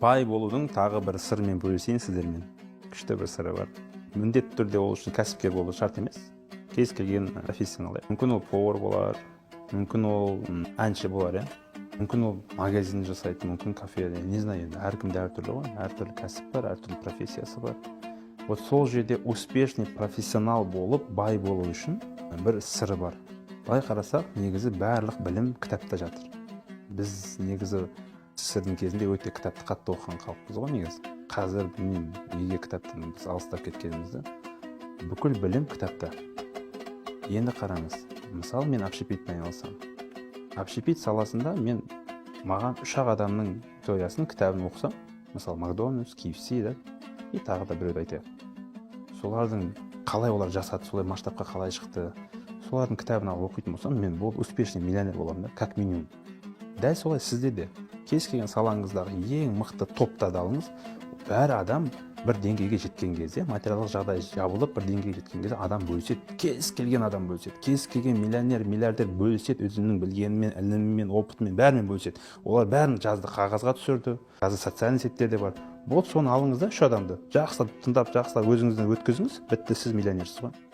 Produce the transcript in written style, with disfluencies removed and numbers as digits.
Бай болудың тағы бір сырымен бөлісейін сіздермен. Күшті бір сыры бар. Міндетті түрде ол үшін кәсіпкер болу шарт емес. Кез келген профессионал, иә. Мүмкін, ол повар болар, мүмкін, ол әнші болар, иә, мүмкін, ол магазин жасайды, мүмкін, кафе, я не знаю. Енді әркімде әртүрлі ғой, әртүрлі кәсіп бар, әртүрлі профессиясы бар. Вот сол жерде успешный профессионал болып, бай болу үшін бір сыры бар. Былай қарасақ, негізі барлық білім кітапта жатыр. Біз негізі СССР-дің кезінде өте кітапты қатты оқыған халықпыз ғой негізі. Қазір білмеймін, неге кітаптан біз алыстап кеткенімізді. Бүкіл білім кітапта. Енді қараңыз, мысалы, мен общепитпен айналысамын. Общепит саласында мен маған үш ақ адамның историясын, кітабын оқысам, мысалы, Макдональдс, KFC да, и тағы да біреуді айтайық, солардың қалай олар жасады, солай масштабқа қалай шықты, солардың кітабын алып оқитын болсам, мен болып успешный миллионер боламын да, как минимум. Дәл солай сізде де кез келген салаңыздағы ең мықты топтарды алыңыз. Бәрі адам бір деңгейге жеткен кезде, материалдық жағдай жабылып, бір деңгейге жеткен кезде адам бөліседі. Кез келген адам бөліседі, кез келген миллионер, миллиардер бөліседі. Өзінің білгенімен, ілімімен, опытымен, бәрімен бөліседі. Олар бәрін жазды, қағазға түсірді. Қазір социальный сетьтерде бар. Вот соны алыңыз да, үш адамды жақсылап тыңдап, жақсылап өзіңізден өткізіңіз, бітті, сіз миллионерсіз ғой.